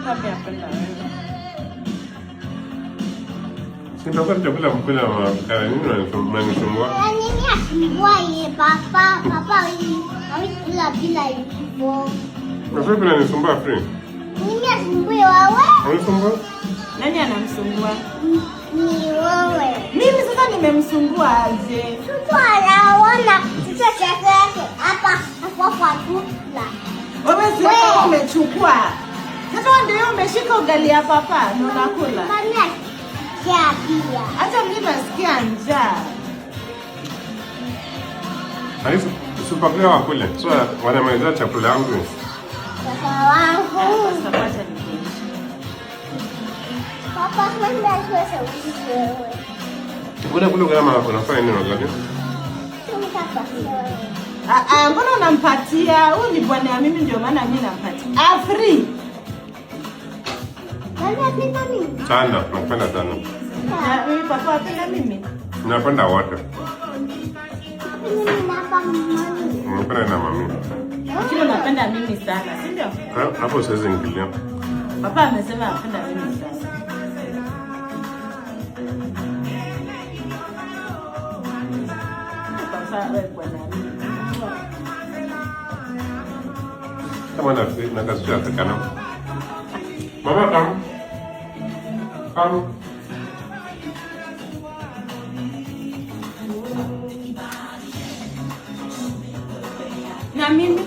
Mimi napenda wewe. Si nitakuwa chakula mkula wa nini unanisumbua? Nini asumbua ye papa? Papa hawezi kula bila hivyo. Na sasa unanisumbua free. Nini asumbue wewe? Unanisumbua? Nani anamsumbua? Ni wewe. Mimi sasa nimemsumbua aje? Mtoto anaona kichwa chake yake hapa hapo kwa tula. Wewe si kama umechukua. Sasa ndio umeshika ugali ya papa na unakula. Mami asikia pia. Hata mimi nasikia njaa. Haisi super wakule. So wanamaliza chakula yangu. Papa wangu. Sasa wacha nikuonyeshe. Papa mimi asiweze wewe. Kuna kule kama unafanya nini unajua? Tumtapatia wewe. Ah, ah, mbona unampatia? Huyu ni bwana ya mimi ndio maana mimi nampatia. Ah, free. Mami apenda mimi. Sana, napenda sana. Na mimi papa apenda mimi. Napenda wote. Mimi napa mami. Napenda na mami. Lakini unapenda mimi sana, si ndio? Hapo siwezi ingilia. Papa amesema anapenda mimi sana. Papa wewe bwana ya mimi. Kama na na kazi Afrika no. Mama come. Come. Na mimi